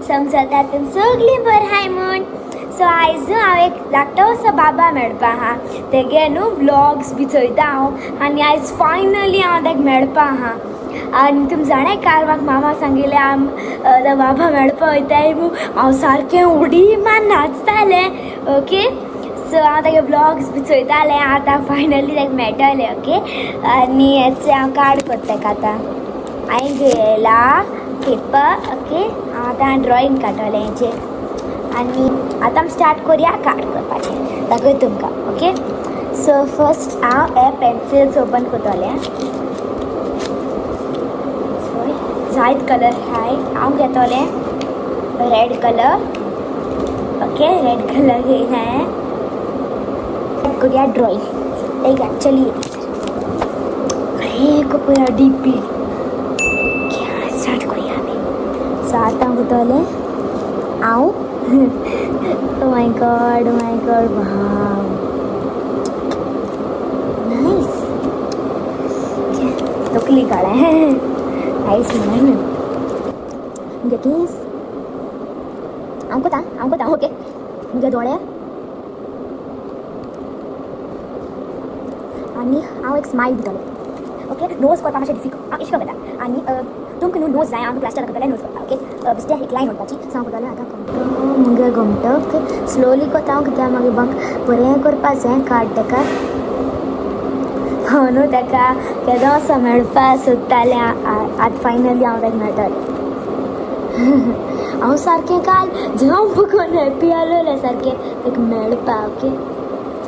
समजता तुम सगळीं बरें हाय म्हूण. सो आयज हांव एक धाकटोसो बाबा मेळपा आहा, तेगे न्हू व्लॉग्स बी चोयता हांव आनी आयज फायनली हांव ताका मेळपा आहा. आनी तुम जाणाय काल म्हाका मामा सांगिल्लें आम बाबा मेळपा वयताय म्हूण, हांव सारकें उडी मान नाचतालें. ओके, सो हांव तागे व्लॉग्स बी चोयतालें, आतां फायनली ताका मेळटलें. ओके, आनी हेचे हांव कार्ड करता ताका. आतां हांवें घेयला पेपर. ओके, हांव आतां ड्रॉइंग काडटलें हेचेर आनी आतां आमी स्टार्ट करुया कार्ड करपाचें, दाखय तुमकां. ओके, सो फर्स्ट हांव हे पेन्सिल्स ओपन करतलें. जायत कलर हाय, हांव घेतलें red colour. Okay, red colour घेयला हांवें. करुया ड्रॉइंग एक एक्चुअली एक पळया डीपी स्टार्ट करुया आमी. सो आतां करतलें हांव. My God, my God, wow, nice. तकली काडलें नायस म्हणून मुगे केस हांव कोता, हांव कोता. ओके, मुगे दोळे आनी हांव एक स्मायल दितलें. ओके, नोज करपाक मातशें डिफिकल्ट, हांव इश्क करता आनी तुमकां न्हू नोज जाय, हांव प्लास्टर करतलें नोज करता. ओके, बेश्टें एक लायन वडपाची. सो हांव करतलें आतां गोमटो, मुगे गोमटो. ओके, स्लोली कोता हांव, कित्याक मागीर म्हाका बरें करपा जाय कार्ड ताका. हांव न्हू ताका केदो असो मेळपा सोदतालें, आतां फायनली हांव ताका मेळटलें. हांव सारकें काल जंप करून हॅप्पी आसलें सारकें ताका मेळपा. ओके,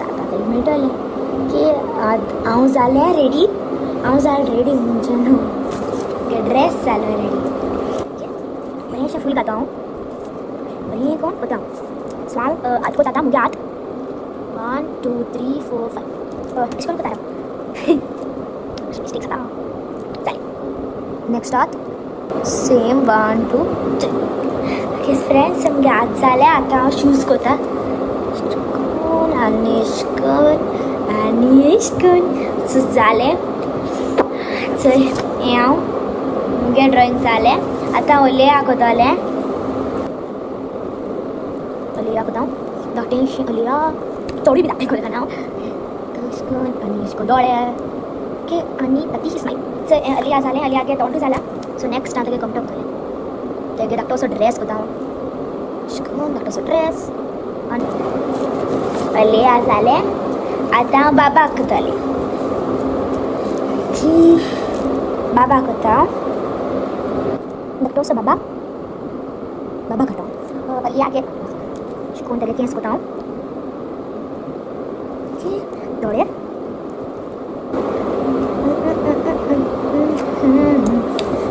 आतां ताका मेळटलें. ओके, आतां हांव जालें रेडी, हांव जालें रेडी म्हणजे न्हू ड्रेस जालो रेडी. ओके, बरें अशें फूल घाता हांव, बरें कोण कोता. सो हांव आतां कोता आतां मुगे हात 1 2 3 4 5 अशें करून कोता. मिस्टेक जाता, जालें. नेक्स्ट हात सेम 1 2 3. ओके फ्रेंड्स, मुगे हात जाले. आतां हांव शूज कोता. कोन आनी एशकोन आनी एशकोन. सो जालें. चोय हें हांव मुगे ड्रॉइंग जालें. आतां ओलिया कोतलें, ओलिया कोता हांव धाकटें ओलिया, चोडूय बी धाकटें कोरना हांव. एशकोन आनी एशकोन दोळे. ओके, आनी धाकटीशी स्मायल. सो हें अलिया जालें, अलियागे तोंडूय जालां. सो नेक्स्ट हांव तेगे गोमटो कोतलें, तेगे धाकटोसो ड्रेस कोता हांव. एशकोन धाकटोसो ड्रेस आनी अलिया जालें. आतां हांव बाबाक कोतलें. की बाबा कोता हांव, धाकटोसो बाबा, बाबा कोता हांव. अलियागे एशकोन तेगे केंस कोता हांव. ओके, दोळे.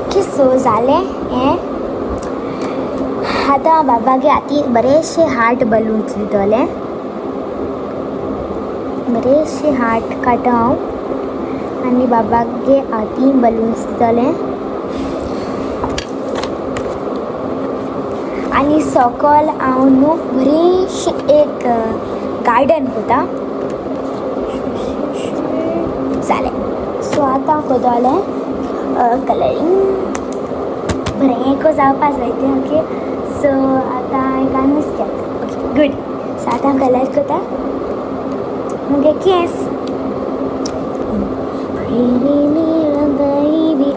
ओके, सो जालें हें. आतां हांव बाबागे हाती बरेचशे हार्ट बलून्स दितलें, बरेचशे हार्ट काडटा हांव आनी बाबागे हाती बलून्स दितलें. आनी सकल हांव न्हू बरेचशें एक गार्डन कोता. जालें. सो आतां हांव कोतलें कलरींग, बरें को जावपा जाय तें. ओके, सो आतां एक मिस्टेक. Okay, good. सो आतां कलर कोता मुगे केस.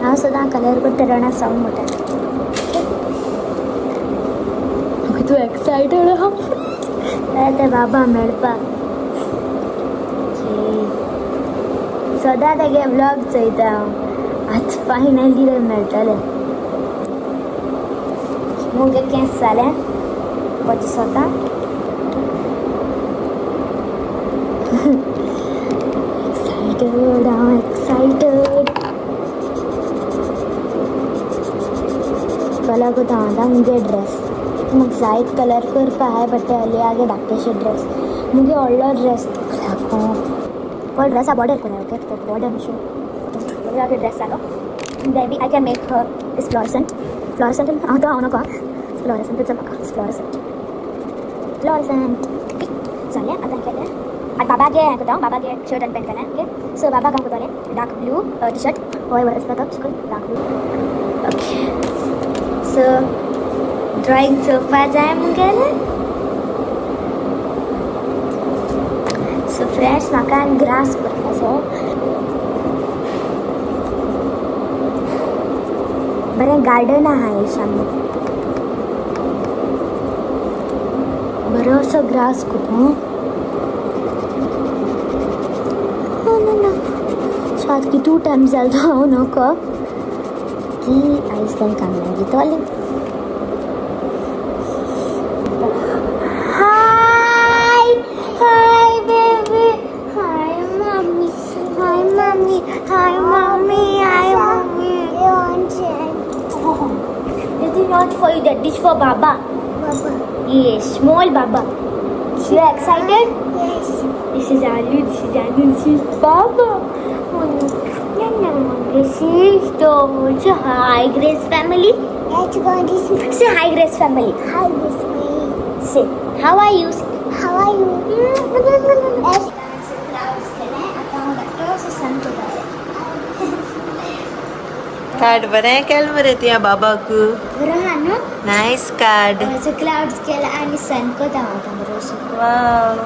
हांव सदां कलर करता तेन्ना सावंड म्हणटा. ओके, तूं एक्सायटेड आहा ते बाबा मेळपाक. सदां तेगे व्लॉग चोयता हांव, आतां फायनली ते मेळटलें. मुगे केंस जालें पचे स्वता. एक्सायटेड हांव, एक्सायटेड. कलर कोता हांव आतां मुगे ड्रेस. म्हाका जायत कलर करपा आहाय, बट ते अलियागे धाकटेशे ड्रेस, मुगे व्हडलो ड्रेस दाखोव. व्हडलो ड्रेस आ बॉर्डर कोराय. ओके, तो बॉर्डर मातशें अलियागे ड्रेस जालो. Maybe I can make her this fluorescent. Fluorescent हांव तो हांव नको, फ्लोरसंटूच म्हाका. फ्लोरसंट, फ्लोरसंट जालें. आतां केलें. आतां बाबागे हें कोता हांव, बाबागे शर्ट आनी पॅन्ट केलें. ओके, सो बाबाक हांव कोतलें डार्क ब्लू टी शर्ट, हय बरें आसता तो dark blue. Okay, so drawing चोवपा जाय मुगेलें. सो फ्रेंड्स म्हाका ग्रास करपा जाय. बरें गार्डन आहा हे सामने, बरो असो ग्रास करता. ना ना, सो आतां कितू टायम जालो तो हांव नको की आयज तांकां मागीतलें. Hi hi baby, hi mommy, hi mommy, hi mommy, hi mommy. This is not for you, that is for Baba. Baba. Yes, small Baba. You are excited? Yes. This is Alu, this is Alu, this is Baba. This is George. Hi, Grace family. Let's go this way. Say hi, Grace family. Hi, this way. Say, how are you? How are you? Let's card बरें केलें मरे तुया बाबाक. बरो आहा न्हू? Nice card. Clouds केला आनी सन कोता आतां बरो असो. वाव.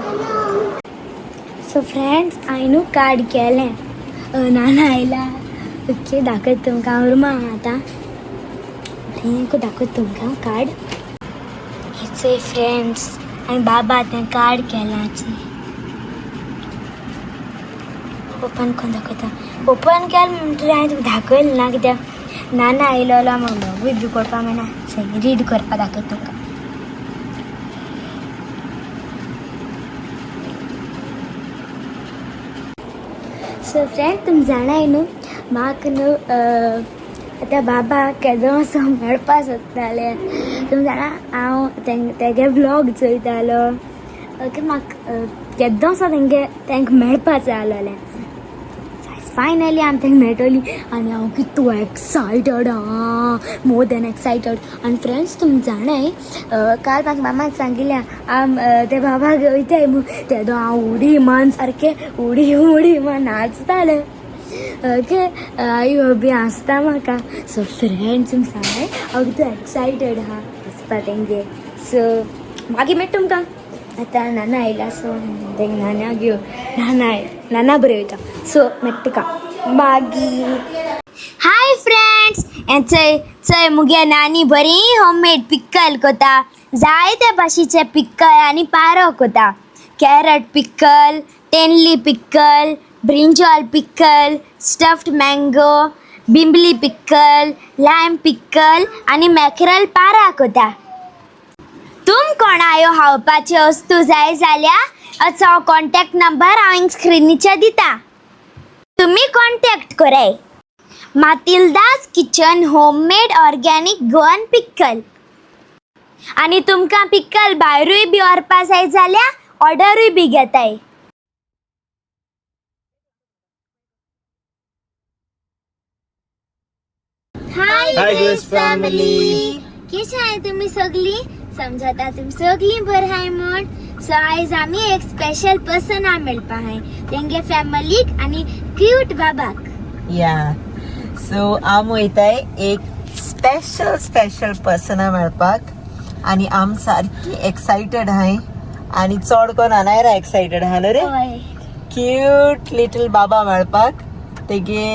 सो फ्रेंड्स हांवें न्हू कार्ड केलें, नाना आयला. ओके दाखयता तुमकां हांव रुमा आहा आतां, बरें दाखयता तुमकां कार्ड. चोय फ्रेंड्स हांवें बाबा तें कार्ड केलां, ओपन करून दाखयता. ओपन केलें म्हणटकीर हांवें तुका दाखयलें ना कित्याक नाना आयलो म्हाका ब्लॉगूय बी करपाक मेळना. चल रीड करपाक दाखयता तुमकां. सो फ्रेंड तुमी जाणाय न्हू म्हाका न्हू आतां बाबा केदो असो मेळपा सोदताले. तुमी जाणा हांव तेगे ब्लॉग चोयतालो. ओके म्हाका केदो असो तेंगे तेंकां मेळपा जाय आसलेलें. फायनली आमी तेंकां मेळटली आनी हांव कितू एक्सायटड आहा, मोर दॅन एक्सायटड. आनी फ्रेंड्स तुमी जाणाय काल म्हाका मामान सांगिल्लें आम ते बाबाक वयताय म्हूण, तेदो हांव उडी मान सारकें उडी उडी मान नाचतालें. ओके I बी आसता म्हाका. सो फ्रेंड्स तुमी सांगाय हांव कितू एक्सायटड आहा वचपा तेंगे. सो मागीर मेळटा तुमकां. आतां नाना आयला, सो तेंगे नाना घेवन नाना नाना बरें वयता. सो मेळटा मागीर. हाय फ्रेंड्स, चय चय मुगे नानी बरी होममेड पिक्कल कोता, जायते भाशेचे पिक्कल आनी पारो कोता. कॅरट पिक्कल, तेंडली pickle, brinjal pickle, stuffed mango, बिंबली pickle, लायम पिक्कल आनी मॅकरल पारा कोता. तुम कोणायो खावपाच्यो वस्तू जाय जाल्यार असो हांव कॉन्टॅक्ट नंबर हांव हिंग स्क्रिनीचेर दिता, तुमी कॉन्टॅक्ट कराय. Matilda's kitchen homemade organic Goan pickle. आनी तुमकां पिक्कल भायरूय बी व्हरपा जाय जाल्यार ऑर्डरूय बी घेताय. हाय Hi, Grace family. कशें आहाय तुमी सगळीं? समजता तुमी सगळीं बरीं आहाय म्हूण. सो आयज आमी एक स्पेशल पर्सना मेळपा आहाय, तेंगे फॅमिलीक आनी क्यूट बाबाक. या सो आम वयताय एक स्पेशल स्पेशल पर्सना मेळपाक आनी आम सारकी एक्सायटेड आहाय आनी चड कोन्न अनायरा एक्सायटेड आहा न्हू रे. हय. क्यूट लिटल बाबा मेळपाक. तेगे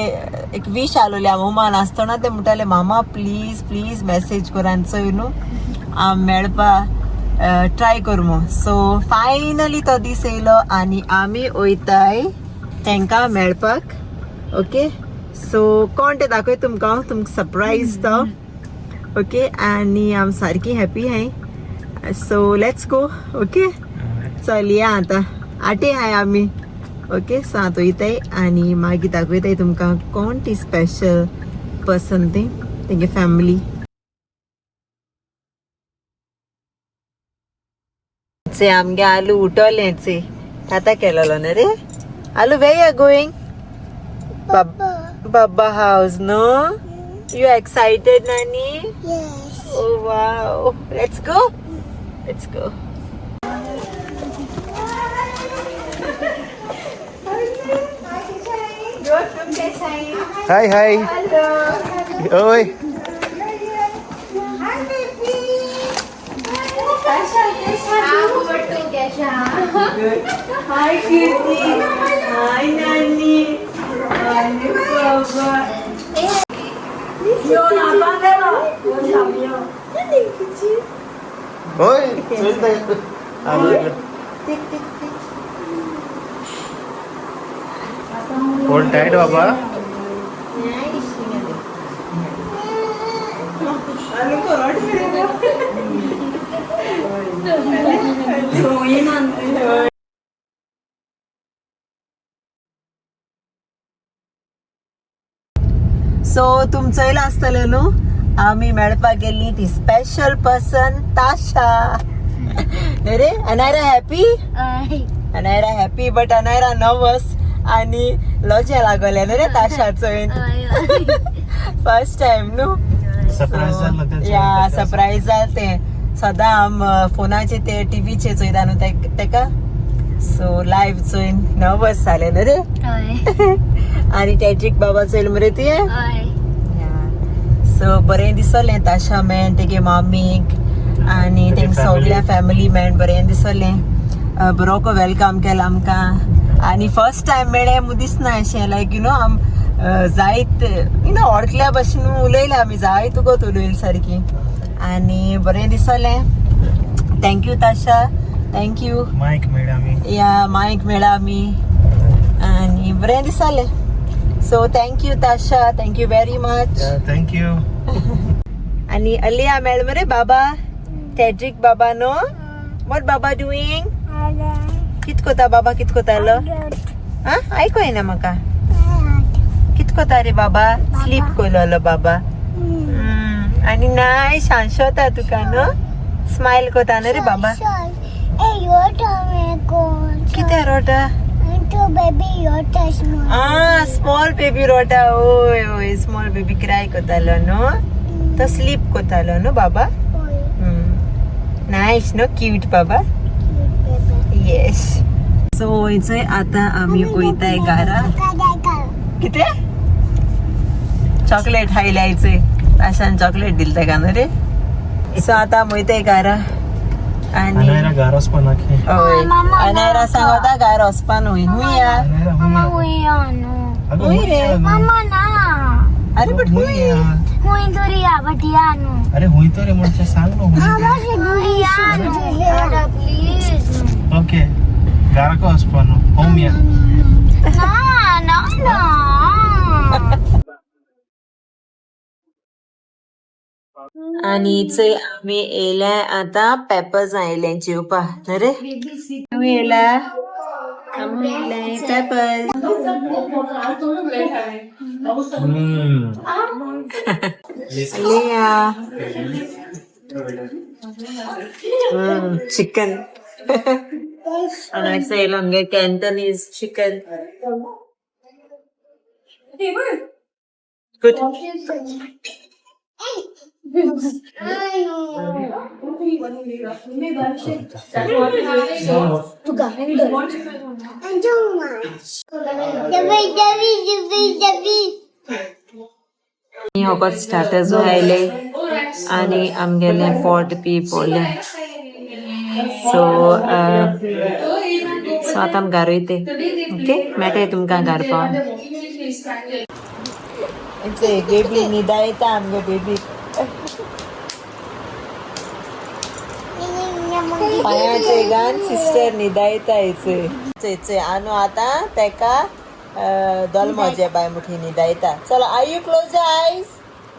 एक वीश आलोली हांव उमान आसतना ते म्हणटाले मामा प्लीज प्लीज मॅसेज कर आनी चोय न्हू आम मेळपा ट्राय कर म्हूण. सो फायनली तो दीस येयलो आनी आमी वयताय तेंकां मेळपाक. ओके सो कोण ते दाखय तुमकां, तुमकां सरप्रायज तो. ओके आनी आम सारकी happy high. So let's go. Okay चल या आतां आटे हाय आमी. ओके सो आतां वयताय आनी मागीर दाखयताय तुमकां कोण ती स्पेशल पर्सन ती, तेंगे फॅमिली. चे आमगे आलू उठवलें चे आतां केलेलो न्हू रे aloo. Where you are going? Baba house no? You excited नानी? Yes. Oh wow, let's go, let's go. Hi hi. ओय. Good. Hi Kirti. Hi नानी. आनी बाबा. यो नाका गेलो. यो शामियो. होय टिक टिक टिक. होल्ड टायट बाबा. आनी कोरोट. सो तुमचोय आसतलें न्हू, आमी मेळपाक गेल्ली ती स्पेशल पर्सन ताशा रे. Anaira happy, Anaira happy, but Anaira nervous आणि लॉजे लागले न्हू रे ताशा चोयन. फर्स्ट टायम न्हू. सरप्राईज झालं त्याचं. या, सरप्राईज जालें तें. सदां आम फोनाचेर ते टिवीचेर चोयता न्हू तेका, सो लायव्ह चोयन नर्वस जालें न्हू रे. आनी टॅट्रीक बाबा चोयल मरे तुवें. सो बरें दिसलें ताशा मेन, तेगे मामीक आनी तेगे तेंगे family. सगल्या फॅमिली मेन बरें दिसलें. बरो welcome केलां आमकां आनी फर्स्ट टायम मेळ्ळें म्हूण दिसना अशें, लायक you know आम जायत you know वळखल्या भशेन उलयलें आमी, जायत तुगोत उलयली सारकी आनी बरें दिसलें. Thank you Tasha, thank you. Mic मेळ्ळे आमी. या, मायक मेळ्ळा आमी आनी बरें दिसलें. So thank you Tasha, thank you very much. Thank you. आणि अलिया मेळ मरे बाबा, टॅड्रिक बाबा नो. What Baba doing? कित कोता बाबा, कित कोतालो? हा, आयको येना म्हाका. कित कोता रे बाबा? स्लीप कोलोलो बाबा. आणि नाय शांशोता तुका न्हू, स्मायल कोता न्हू रे बाबा. कितें रोटा? आ, स्मॉल बेबी रोटा. ओय ओय, स्मॉल बेबी क्राय कोतालो न्हू, तो स्लीप कोतालो न्हू बाबा. नायस न्हू, क्यूट बाबा. येस. सो वयचय आतां आमी वयताय घरा. कितें चॉकलेट हायल्यायचय, ताशान चॉकलेट दिल ताका न्हू रे. सो आतां आमी वयताय घरा आनी अनायरा घरा वचपा नाके. हय, अनायरा सांगता घरा वचपा न्हय. हुंय या. अनायरा हुंय. अगं, हुंय रे. हुंय. अरे, बट हुंय. अरे, हुंय तर रे म्हणजे सांग न्हू हुंय. ओके, घराको वचपा न्हू, होम या. ना ना ना. आनी चय, आमी येयल्या आतां पेपर्स आयले जेवपा न्हू रे. आमी येयल्या, आमी येयले पेपर्स. लिया चिकन हांगासर येयला आमगे कॅन्टनीज चिकन. गुड. फकत स्टार्टर्स आयले आनी आमगेलें पोट बी पोडलें. सो सो आतां आमी घरा वयते. ओके, मेळटाय तुमकां घर पावन. बेबी न्हिदायता आमगे बेबी. पांयाचे गान सिस्टर न्हिदायता. चय चय चय, आनु आतां तेका दोलमो बाय मुठी न्हिदायता. चलो, I you close eyes.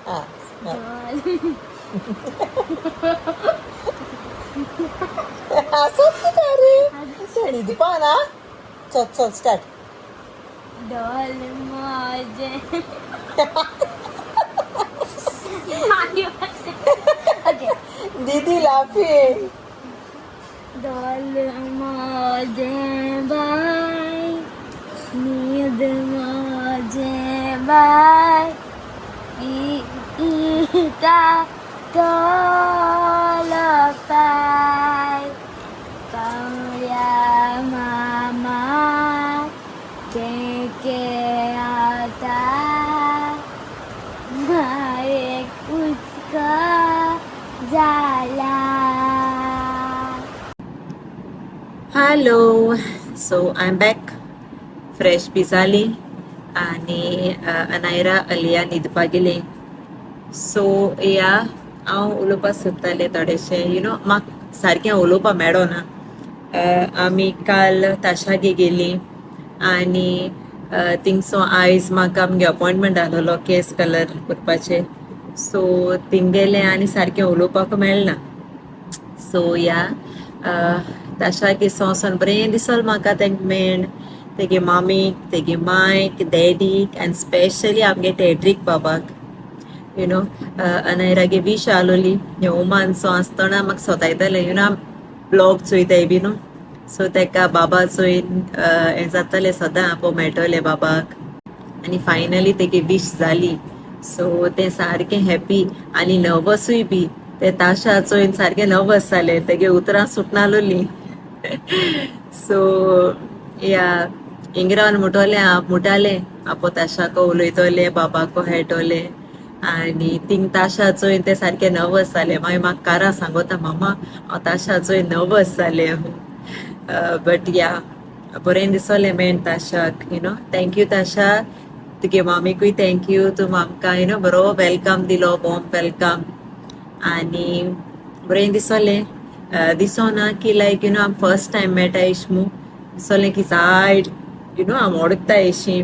आं, असोच कितें रे, न्हिदपा ना. चल चल, स्टार्ट. ढोल माझे. ओके. दीदी laughing. ढोल माझे बाय, नींद माझे बाय, इता ढोल पाय, पावल्या मामा के के आता एक उचका झाला. Hello, so I am back, fresh बी जाली आनी अनायरा अलिया न्हिदपा गेली. सो या, हांव उलोवपाक सोदतालें थोडेशें, you know, म्हाका सारकें उलोवपाक मेळना. आमी काल ताशागे गेली आनी थिंगसो आयज म्हाका आमगे अपॉयंटमेंट आहलोलो केस कलर करपाचे. सो थिंग गेलें आनी सारकें उलोवपाक मेळना. सो या, ताशागे वचोन बरें दिसल म्हाका. तेंक मेण, तेगे मामीक, तेगे मायक, डॅडीक आनी स्पेशली आमगे टेड्रीक बाबाक. You know, अनायरागे वीश आलोली, हे उमान सो आसतना म्हाका सोतायतालें. You know, blog चोयताय बी न्हू, सो तेका बाबा चोयन हें जातालें सदां, आपो मेळटलें बाबाक. आनी फायनली तेगे वीश जाली, सो तें सारकें हॅपी आनी नर्वसूय बी. ते ताशा चोयन सारकें नर्वस जालें, तेगे उतरां सुटनालोलीं. सो या, इंग्रान मुटोलें, मुटालें आपो ताशाको उलयतोलें, बाबाको हेटोलें. आनी थिंग ताशा चोयन ते सारकें नर्वस जालें. मागीर म्हाका कारा सांगोता, मामा, हांव ताशा चोयन नर्वस जालें. बट या, बरें दिसोलें main ताशाक. You know, thank you Tasha, तुगे मामीकूय thank you. तूं आमकां you know बरो welcome दिलो, वॉर्म welcome, आनी बरें दिसोलें. दिसोना की लायक you know आम फर्स्ट टायम मेळटा एश मू. दिसोलें की जाय, you know, आम वळखता एशी,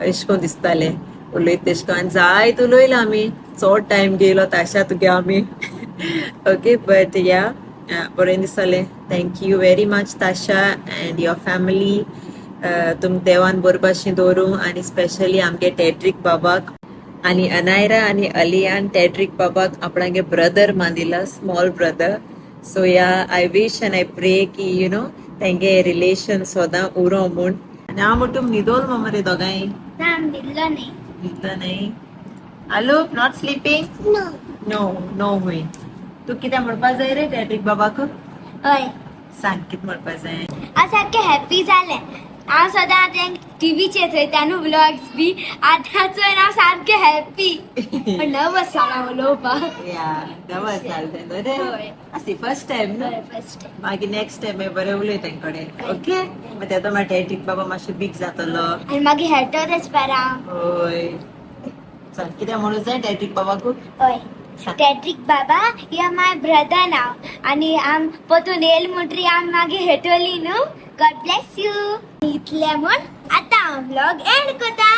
एश कोन दिसतालें उलयत तेश कोन. आनी जायत उलयला आमी, चड टायम गेलो ताशा तुगे आमी. ओके, बट या, बरें दिसलें. Thank you very much, Tasha and your family. तुम देवान बरे भाशेन दवरूं आनी स्पेशली आमगे टेड्रीक बाबाक. आनी अनायरा आनी अलियान टेड्रीक बाबाक आपणागे brother मांदिला, small brother. So yeah, I wish and I pray की you know तेंगे रिलेशन सदां उरो म्हूण. आनी हांव म्हणटा, न्हिदोल मरे दोगांय? ना, न्हिदलो न्ही. न्हिदलो न्ही? आलूप, not sleeping? No. No no हुंय. तूं कितें म्हणपा जाय रे टेड्रीक बाबाक? हय. सांग, कितें म्हणपा जाय? हांव सारकें हॅप्पी जालें. हांव सदां तें टिवीचेर चोयता न्हू ब्लॉग्स बी, आतां चोयन हांव सारकें हॅप्पी, पण नर्वस जाला उलोवपाक. या, नर्वस जालें तें रे. हय. आसी फर्स्ट टायम न्हू. First time. मागीर नेक्स्ट टायम बरें उलय तें कडेन, ओके? मागीर तेतो मागीर टेड्रीक बाबा मातशें बीग जातलो. आनी मागीर हेटोच बरें हांव. हय, चल, कितें म्हणू जाय टेड्रीक बाबाकू? हय. टॅट्रिक बाबा, you are my brother नाव आनी आम परतून येयल म्हणटरी आम मागीर हेटोली न्हू. गॉड ब्लेस you. इतलें म्हूण आतां हांव ब्लॉग एंड करता.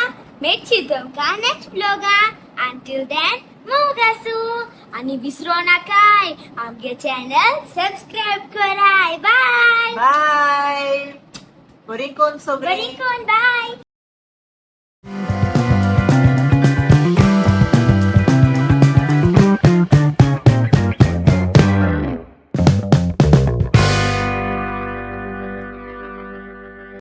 मेळची तुमकां नेक्स्ट ब्लॉगा. अंटील then, मोग आसूं आनी विसरो नाकाय, आमगे चॅनल सबस्क्रायब कराय. बाय. बाय, बरी कोण सगळी. बरी कोण, बाय.